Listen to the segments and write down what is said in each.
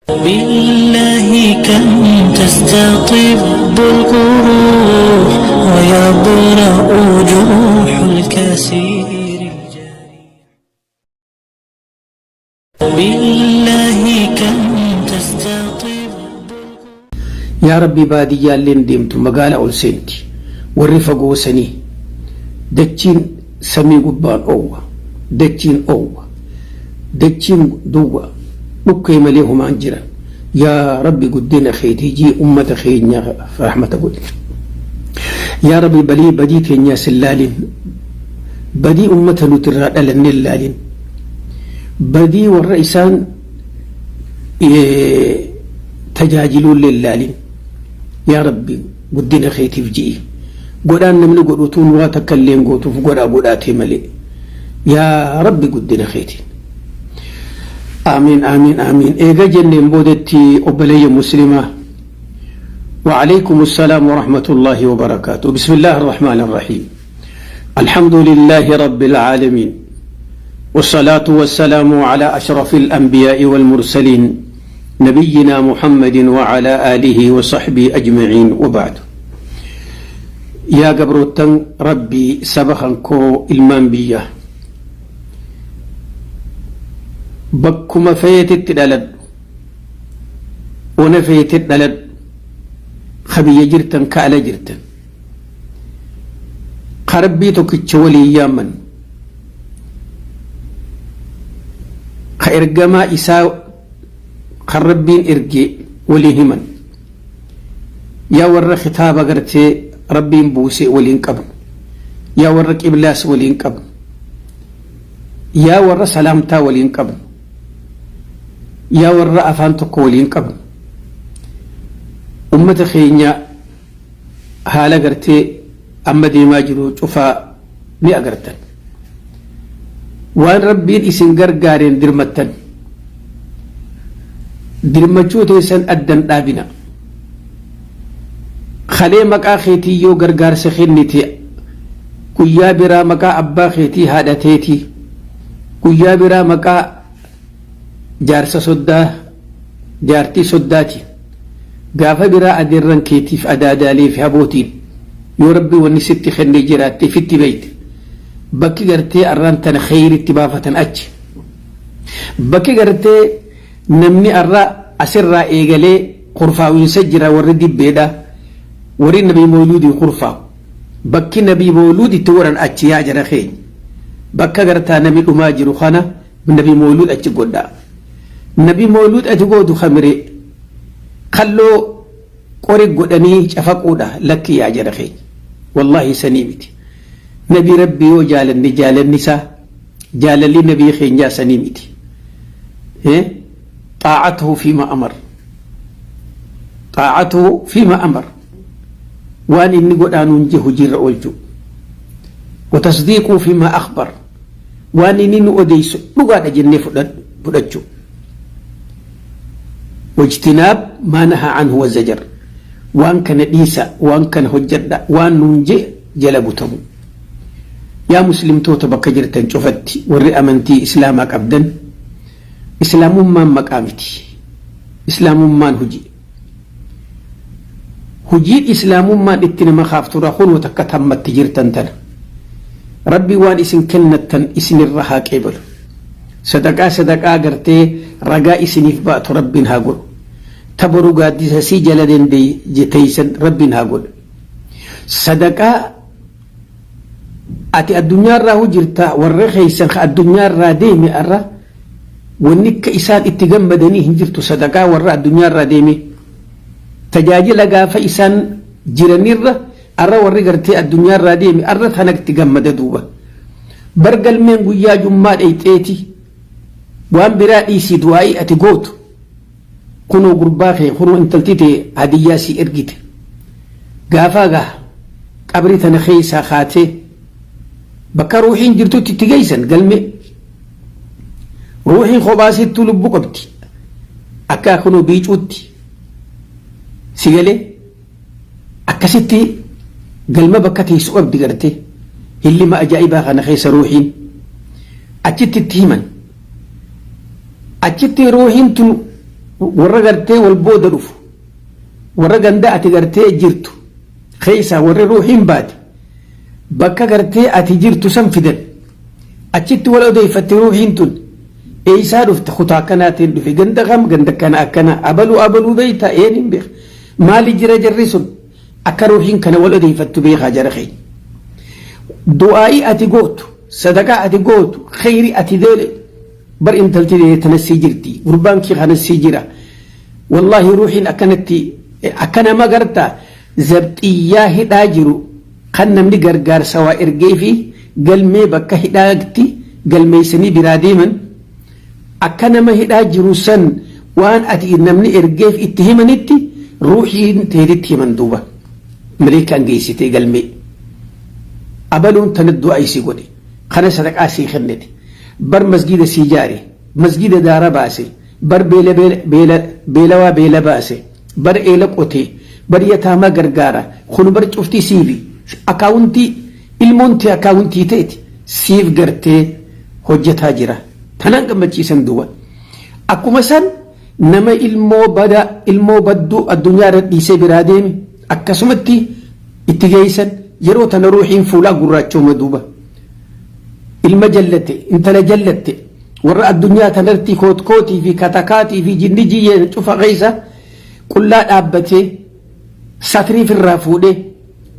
بالله كم تستطب الجروح ويبرأ جروح الكثير الجارح. بالله كم تستطب. Yaa Rabbi, baadiyyaalleen deemtu magaala ol seenti. Warri fagoo sanii dachiin samii gubbaan oowwa, dachiin oowwa, dachiin duwwa, dhukkee malee homaan jiran. Yaa Rabbi, guddina keetii jii ummata keenya rahmata godhi. Yaa Rabbi, balii badii teenyaa sin laalin, badii ummata nuti irraa dhalanne laalin, badii warra isaan tajaajiluullee laalin. Yaa Rabbi, guddina keetiif ji'i. Godhaan namni godhutuun waa takka illee gootuuf godhaa godhaatee malee. Yaa Rabbi, guddina keetiin. Aamiin, aamiin, aamiin. Eega jenneen boodetti, obboleeyya muslimaa, وعليكم السلام ورحمة الله وبركاته. بسم الله الرحمن الرحيم. الحمد لله رب العالمين، والصلاة والسلام على أشرف الأنبياء والمرسلين، نبينا محمد وعلى آله وصحبه أجمعين، وبعد. Yaa gabroottan Rabbii, saba kankoo, ilmaan biyya, bakkuma feetetti dhaladhu, ona feete dhaladhu, ka biyya jirtan, ka ala jirtan, ka Rabbii tokkicha waliin yaamman, ka ergamaa isaa kan Rabbiin erge waliin himan, yaa warra kitaaba gartee Rabbiin buuse waliin qabnu, yaa warra qiblaas waliin qabnu, yaa warra salaamtaa waliin qabnu, yaa warra afaan tokko waliin qabnu, ummata keenya haala gartee amma deemaa jiru cufaa ni agartan. Waan Rabbiin isin gargaareen dirmattan, dirmachuu teessan addan dhaabina. Kalee maqaa keetii yoo gargaarsa kennite, guyyaa biraa maqaa abbaa keetii, haadha teetii, guyyaa biraa maqaa jaarsa soddaa, jaartii soddaati, gaafa biraa adeerran keetiif, adaadaalee fi habootiin, yoo Rabbi wanni sitti kennee jiraatte fitti beeyte, bakki gartee arraan tana kheyritti baafatan achi. Bakki gartee namni arra asirraa eegalee kurfaawinsa jira, warri dibbeedha, warri nabii mawluudii kurfaawu, bakki nabii mawluud itti godhan achi. Yaa jara keenya, bakka gartaa namni dhumaa jiru kana nabii mawluud achi godhaa. Nabii mawluud ati gootu kamiree kalloo qori godhanii cafaquudha? Lakki, yaa jara keenya, wallaahi sanii miti. Nabii Rabbi yoo jaalanne, jaalanni isaa, jaalalli nabii keenyaa sanii miti. طاعته فيما أمر، طاعته فيما أمر, waan inni godhaanuun je hojiirra oolchu, وتصديقه فيما أخبر, waan inni nu odeysu dhugaadha jennee fudhachu, واجتناب ما نهى عنه وزجر, waan kana dhiisa, waan kana hojjedha waan nuun je jala butamu. Yaa muslimtoota, bakka jirtan cufatti, warri amantii islaamaa qabdan, islaamummaan maqaa miti, islaamummaan hojii. Hojiin islaamummaan itti nama kaaftura kunoo takka tammatti jirtan tana. Rabbi waan isin kennattan isinirra haa qeebalu. Sadaqaa, sadaqaa gartee ragaa isiniif baatu Rabbiin haa godhu. Taboru gaaddisa sii jala teeysan Rabbiin haa godhu. Sadaqaa ati addunyaarraa hojirta, warra keeysan ka addunyaarraa deeme arra wanni akka isaan itti gammadanii hin jirtu. Sadaqaa warra addunyaarraa deeme, tajaajila gaafa isaan jiranirra, arra warri gartee addunyaarraa deeme arra tana itti gammada. Duuba bar galmeen guyyaa jummaa dheyxeeti, waan biraa dhiisii, du'aa'ii ati gootu, kunoo gurbaa kee, kunoo intalti tee hadiyyaa si ergite, gaafaa gaa qabri tana keessaa kaatee bakka ruuxiin jirtutti itti geessan. Galme ruuxiin kophaasittuu lubbuu qabdi, akka kunoo biicuutti si galee akkasitti galma bakka teessu qabdi. Gartee hillima ajaa'ibaa kana keessa ruuxiin achitti itti himan, achitti ruuxiin tun Warra gartee wal booda dhufu, warra ganda ati gartee jirtu keessaa warri ruuhiin baate bakka gartee ati jirtu san fidan. Achitti wal odeeffatte ruuhiin tun. Eeysaa dhufte? Kutaa akkanaatiin dhufe. Ganda kam? Ganda akkana akkana. Abaluu abaluu beeyta? Een hin beeka. Maali jira jarri sun? Akka ruuhiin kana wal odeeffattu beekaa jara keenya. Du'aa'ii ati gootu, sadaqaa ati gootu, kheyrii ati deele bar intalti tee tana sii jirti, gurbaan kee kana sii jira. Wallaahi ruuhiin akkanatti akka nama garta zabxiyyaa hidhaa jiru kan namni gargaarsa waa ergee fi galmee bakka hidhaatti galmeessanii biraa deeman akka nama hidhaa jiru san waan ati namni ergeef itti himanitti ruuhiin teetitti himan duuba. Maleekaan geessitee galmee. Abaluun tana du'a isii godhe. Kana sadaqaa sii kennite. Bar masgiida sii jaare. Masgiida daara baase. Bar beela beela beelawaa beela baase. Bar eela qotee. Bar yataamaa gargaara. Kun bar cuftii siifi. Akaawuntii ilmoon tee akaawuntii teeti siif gartee hojjetaa jira. Tanaan gammachiisan duuba. Akkuma san nama ilmoo bada ilmoo badduu addunyaa irra dhiisee biraa deeme akkasumatti itti geessan yeroo tana ruuhiin fuulaa gurraachooma duuba. Ilma jallate intala jallatte warra addunyaa tanarratti kootkootii fi katakaatii fi jinni jiyyeen cufa keessa qullaa dhaabbatee satriif irraa fuudhee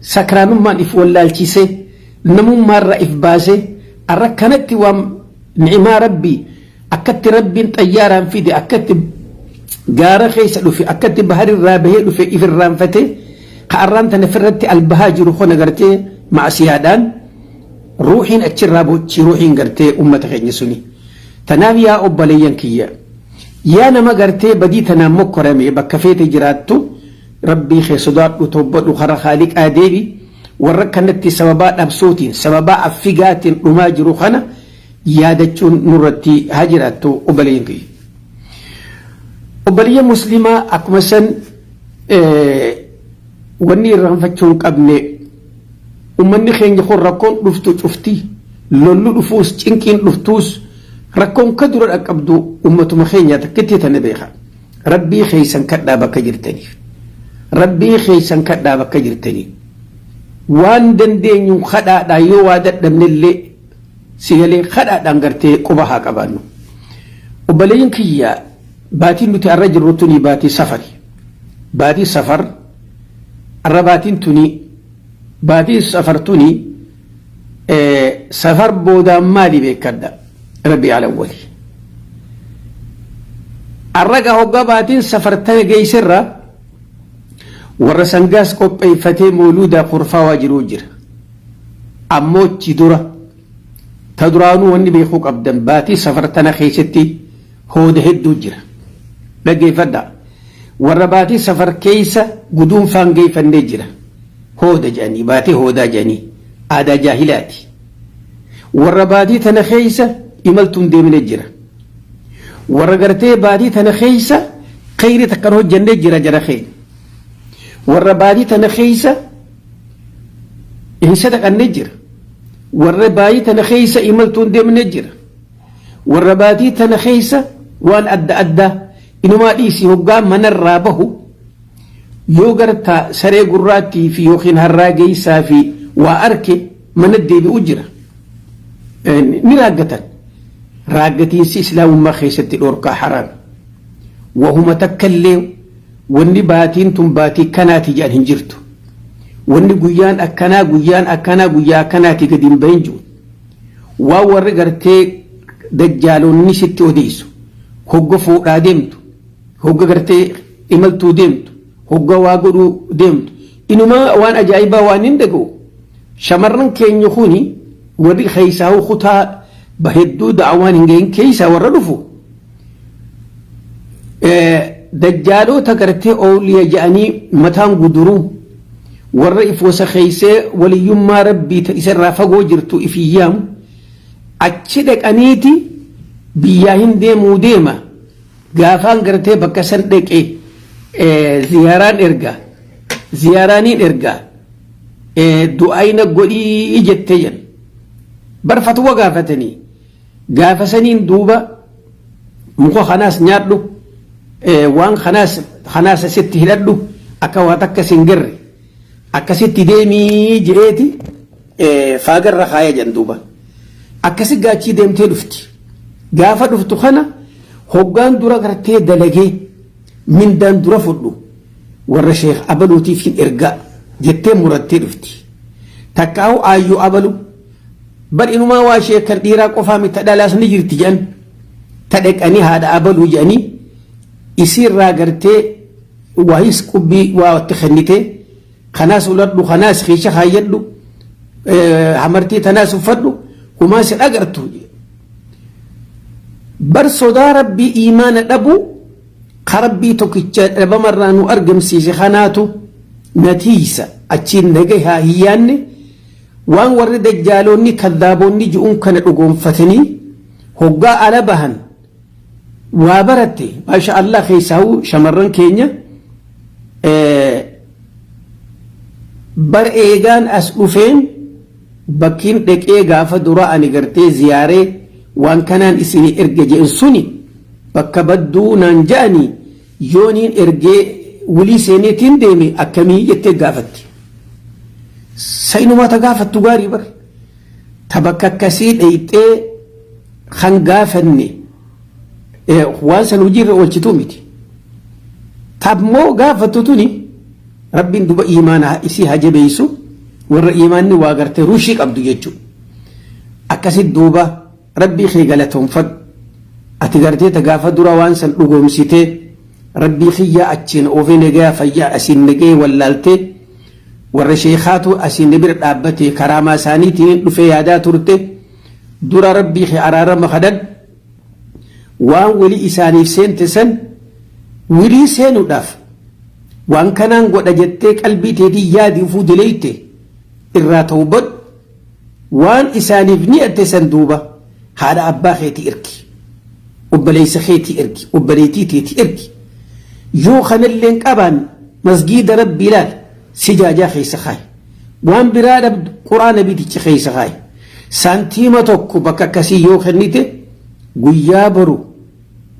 sakraanummaan if wallaalchisee namummaarraa if baasee arra kanatti waan ni'imaa rabbii akkatti rabbiin xayyaaraan fide akkatti gaara keessa dhufe akkatti baharirraa bahee dhufe if irraanfatee ka arraan tana firratti albahaa jiru kana gartee macsiyaadhaan ruuhiin achirraa bochi ruuhiin gartee ummata keenya suni. Tanaaf yaa obboleeyyan kiyya yaa nama gartee badii tanaan mokkorame bakka feete jiraattu rabbii kee sodaadhu tobbadhu kara haaliqaa deebi warra kanatti sababaa dhabsootiin sababaa affigaatiin dhumaa jiru kana yaadachuun nurratti haa jiraattu obboleeyyan kiyya. Obboleeyyan musliimaa akkuma san wanni irraanfachuu hin qabne ummanni keenya kun rakkoon dhuftu cufti lollu dhufuus cinqiin dhuftuus rakkoon ka dura dhaqqabdu ummatuma keenya takkitti tana beeka. Rabbii keessan kadhaa bakka jirtaniif. Rabbii keessan kadhaa bakka jirtaniif. Waan dandeenyu kadhaadhaan yoo waa dadhabnellee sigalee kadhaadhaan gartee quba haa qabaannu. Obboleeyyan kiyya baatiin nuti har'a jirru tuni baatii safari. Baatii safar har'a baatiin tuni baatiin safar tuni safar boodaan maali beekadha rabbi alawwali. Har'a gaa hoggaa baatiin safar tana geesserra warra sangaas qopheeffatee mooluudaa kurfaawaa jiruu jira. Ammoo achi dura ta duraanuu wanni beekuu qabdan baatii safar tana keessatti hooda hedduu jira. Dhaggeeffadhaa. Warra baatii safar keessa guduunfaan geeffannee jira. Hooda jedhanii baatii hoodaa jedhanii aadaa jaahilaati. Warra baatii tana keessa imaltuun deemnee jira. Warra gartee baatii tana keessa kheyri takkan hojjannee jira jara keenya. Warra baatii tana keessa hin sadaqannee jira. Warra baatii tana keessa imaltuun deemnee jira. Warra baatii tana keessa waan adda addaa inumaa dhiisi hoggaa manarraa bahu yoo gartaa saree gurraattii fi yookiin harraageessaa fi waa arke mana deebi'u jira. Ni raaggatan. Raaggatiinsi islaamummaa keessatti dhorkaa haraami. Wahuma takka illee wanni baatiin tun baatii kanaati jedhan hin jirtu. Wanni guyyaan akkanaa guyyaan akkanaa guyyaa akkanaati gadi hin bahin jiru. Waan warri gartee dajjaalonni sitti odeessu hogga fuudhaa deemtu hogga gartee imaltuu deemtu hogga waa godhuu deemtu inumaa waan ajaa'ibaa waan hin dhaga'u. Shamarran keenya kuni warri keessaa kutaa hedduu da'awaan hin gahin keessaa warra dhufu dajjaalota gartee ooliya jedhanii mataan guduruu warra if wasakeessee waliyyummaa rabbii ta isarraa fagoo jirtu if iyyaamu achi dhaqaniiti biyyaa hin deemuu deema gaafaan gartee bakka san dhaqe ziyaaraan erga ziyaaraaniin erga du'aayina godhii jettee jedhan bar fatwa gaafatanii gaafa saniin duuba muka kanaas nyaadhu Waan kanaas kanaas asitti hidhadhu, akka waa takka sin garre akkasitti deemii je'eeti faagarra kaaya jan duuba. Akkasi gaachii deemtee dhufti. Gaafa dhuftu kana hoggaan dura gartee dalagee mindaan dura fudhu warra sheekh abaluutiif hin ergaa jettee murattee dhufti. Takkaa'u aayyoo abalu bar inumaa waa sheekh kan dhiiraa qofaa miti, dhalaas ni jirti jedhan, ta dhaqanii haadha abaluu jedhanii isiirraa gartee waayis qubbii waa itti kennite, kanaas uladhu, kanaas keessa kaayyadhu, hamartii tanaas uffadhu, humaa si dhagartu. Bar sodaa rabbii iimaana dhabu ka rabbii tokkicha dhabamarraa nu argamsiise kanaatu natiisa achiin nagahaa hin yaanne. Waan warri dajjaaloonni kadhaaboonni ji'uun kana dhugoonfatanii hoggaa ala bahan waa baratte, maasha Allah, keessaa'u shamarran keenya bar eegaan as dhufeen bakkiin dhaqee gaafa dura ani gartee ziyaaree waan kanaan isinii erge je'en suni bakka badduu naan je'anii yooniin ergee wulii seeneetiin deeme akkamii jettee gaafatti. Sa'inumaa ta gaafattu gaarii bar. Ta bakka akkasii dheeyxee kan gaafanne waan san hojiirra oolchituu miti. Tabmoo gaafattu tuni rabbiin duba iimaana isii haa jabeessu, warra iimaanni waa gartee rushii qabdu jechuudha. Akkasit duuba rabbii kee galatoonfadhu. Ati gartee ta gaafa dura waan san dhugoomsitee rabbii kiyyaa achiin oofee nagayaa fayyaa asiin nagayee wallaaltee warra sheekaatu asiin bira dhaabbatee karaamaa isaaniitiin dhufee yaadaa turte, dura rabbii kee araarama kadhadhu. Waan walii isaaniif seente san wilii seenuudhaaf waan kanaan godha jettee qalbii teetii yaadi ufuu dileeyte irraa tawbadhu. Waan isaaniif ni'atte san duuba haadha abbaa keetii ergi, obboleessa keetii ergi, obboleettii teetii ergi. Yoo kanallee hin qabaan masgiida rabbii ilaal, sijaajaa keessa kaayi. Waan biraa dhabdu quraana biticha keessa kaayi. Saantiima tokko bakka akkasii yoo kennite guyyaa boru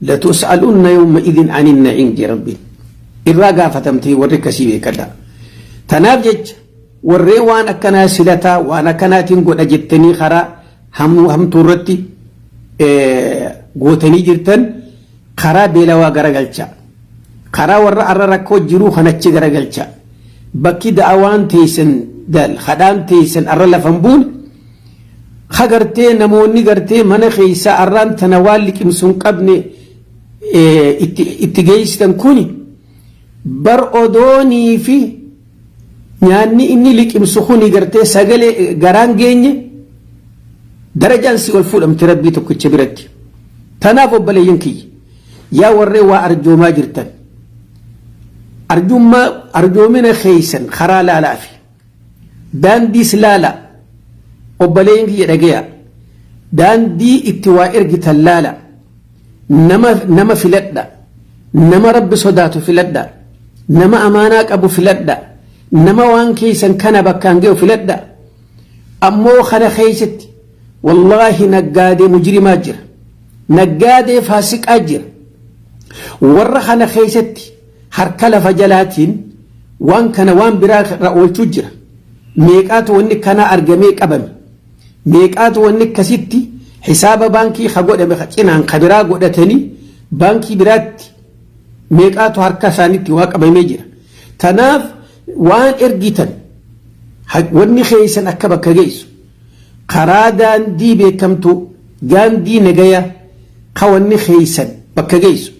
latus'alunna yawma idin anin na'iim jee rabbiin. Irraa gaafatamtee warri akkasii beekadha. Tanaaf jecha warreen waan akkanaa silataa waan akkanaatiin godha jettanii karaa hamtuu irratti gootanii jirtan karaa beelawaa garagalcha. Karaa warra arra rakkoo jiruu kanachi garagalcha. Bakki da'awaan teessan hadhaan teessan arra lafan buune ha gartee namoonni gartee mana keessaa arraan tana waan liqimsuu hin qabne itti geessitan kuni bar odoonii fi nyaanni inni liqimsu kuni gartee sagalee garaan geenye darajaan si ol fuudhamte rabbii tokkicha biratti. Tanaaf obboleeyyan kiyya, yaa warreen waa arjoomaa jirtan, arjummaa arjoomina keessan karaa laalaa fi daandiis laala. Obboleeyyan kiyya, dhagaya, daandii itti waa ergitan laala, nama filadha, nama rabbi sodaatu filadha, nama amaanaa qabu filadha, nama waan keessan kana bakkaan ga'u filadha. Ammoo kana keessatti wallaahi naggaadee mujrimaa jira, naggaadee faasiqaa jira. Warra kana keessatti harka lafa jalaatiin waan kana waan biraa irra oolchuu jira. Meeqaatu wanni kana argamee qabame? Meeqaatu wanni akkasitti hisaaba baankii ka godhame ka cinaan ka biraa godhatanii baankii biraatti meeqaatu harka isaaniitti waa qabamee jira? Tanaaf waan ergitan wanni keessan akka bakka geessu karaa daandii beekamtuu, daandii nagaya ka wanni keessan bakka geessu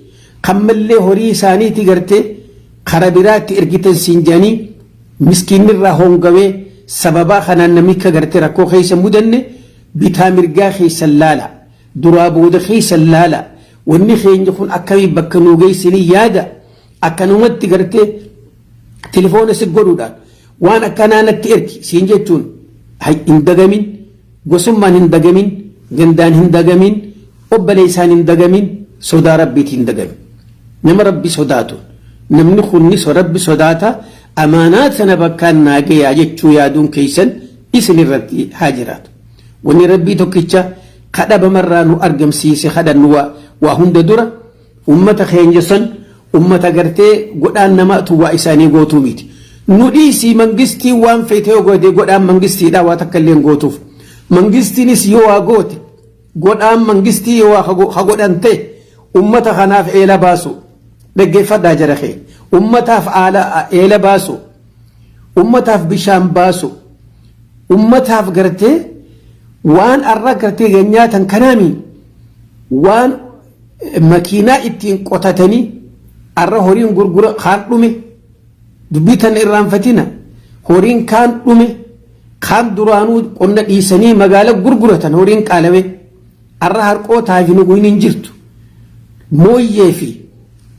kan mallee horii isaaniiti gartee kara biraatti ergitan siin jedhanii miskiinni irraa hongawee sababaa kanaan namicha gartee rakkoo keessa mudanne bitaa mirgaa keessan laala, duraa booda keessan laala. Wanni keenya kun akkamii bakka nuu geessanii yaada. Akkanumatti gartee telefoona si godhuudhaan waan akkanaa natti ergi siin jechuun hin dagamin, gosummaan hin dagamin, gandaan hin dagamin, obboleessaan hin dagamin, sodaa rabbiitiin hin dagamin. Nama rabbi sodaatu, namni kunni rabbi sodaata, amaanaa sana bakkaan naa gayaa jechuu yaaduun keessan isin irratti haa jiraatu. Wanni rabbii tokkicha kadhabamarraa nu argamsiise kadhannu waa hunda dura ummata keenya san. Ummata gartee godhaan namaatu waa isaanii gootuu miti. Nu dhiisii, mangistiin waan feete yoo goote godhaan mangistiidha, waa takka illee gootuuf. Mangistiinis yoo waa goote, godhaan mangistii yoo waa ha godhan ta'e, ummata kanaaf eela baasu. Dhaggeeffadhaa jara kee. Ummataaf eela baasu. Ummataaf bishaan baasu. Ummataaf gartee waan arra gartee nyaatan kanaami, waan makiinaa ittiin qotatanii arra horiin gurgura kaan dhume. Dubbii tana irraanfatina. Horiin kaan dhume, kaan duraanuu qonna dhiisanii magaala gurguratan, horiin qaalame. Arra harqootaa fi nuguun hin jirtu, mooyyee fi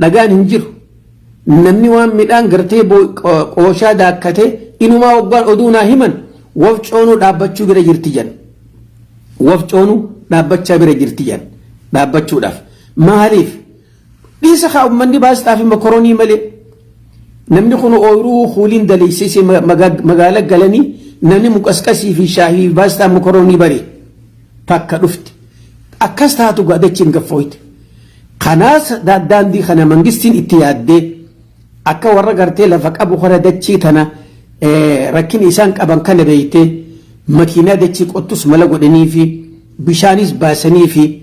dhagaan hin jiru. Namni waan midhaan gartee qooshaa daakkatee inumaa waggaan oduu naa himan, wafcoonuu dhaabbachuu bira jirti jedhan. Wafcoonuu dhaabbachaa bira jirti jedhan dhaabbachuudhaaf. Maaliif? Dhiisa kaa, uummanni baasxaa fi makaroonii malee. Namni kun ooyiruu huuliin daleessisee magaala galanii, namni muqasqasii fi shaahii fi baasxaa makaroonii bare takka dhufte. Akkas taatu dachiin gaffooyte. Kanaas daandii kana mangistiin itti yaaddee akka warra gartee lafa qabu kana, dachii tana rakkina isaan qaban kana beeytee, makiinaa dachii qottus mala godhanii fi bishaanis baasanii fi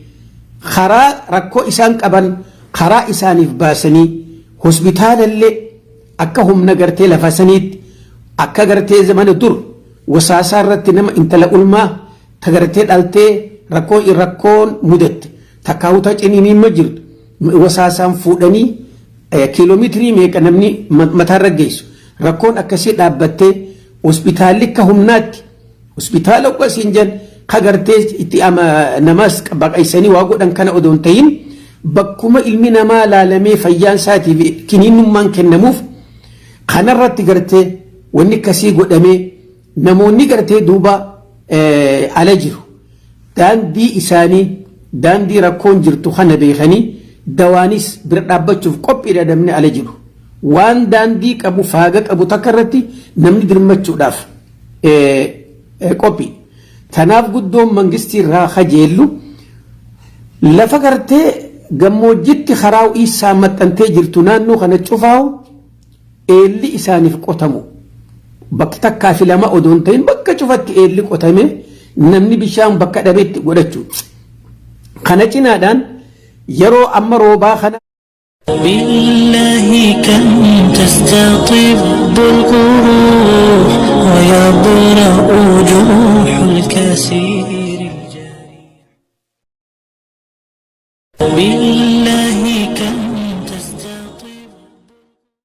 karaa rakkoo isaan qaban karaa isaaniif baasanii, hospitaalallee akka humna gartee lafa saniitti, akka gartee zamana dur wasaasaa irratti nama intala ulmaa ta gartee dhaltee rakkoo rakkoon mudatte takka huta ciniiniin ma jirtu wasaasaan fuudhanii kiiloomeetirii meeqa namni mataarra geessu, rakkoon akkasii dhaabbattee, hospitaalli akka humnaatti, hospitaala akkasiin jan ka gartee itti namaas baqaysanii waa godhan kana odoo hin ta'in, bakkuma ilmi namaa laalamee fayyaan isaatiif kiniinummaan kennamuuf kanarratti gartee wanni akkasii godhamee, namoonni gartee duuba ala jiru daandii isaanii, daandii rakkoon jirtu kana beekanii, dawaanis bira dhaabbachuuf qophiidha. Namni ala jiru waan daandii qabu, faaga qabu takka irratti namni dirmachuudhaaf qophii. Tanaaf guddoon mangistii irraa kajeellu, lafa gartee gammoojjitti karaa isaa maxxantee jirtu, naannoo kana cufaa'u eelli isaaniif qotamu, bakki takkaa fi lama odoo hin ta'in bakka cufatti eelli qotame, namni bishaan bakka dhabetti godhachuu. Kana cinaadhaan yeroo amma roobaa kana بالله كم تستطب القروح ويبرأ جروح الكسير.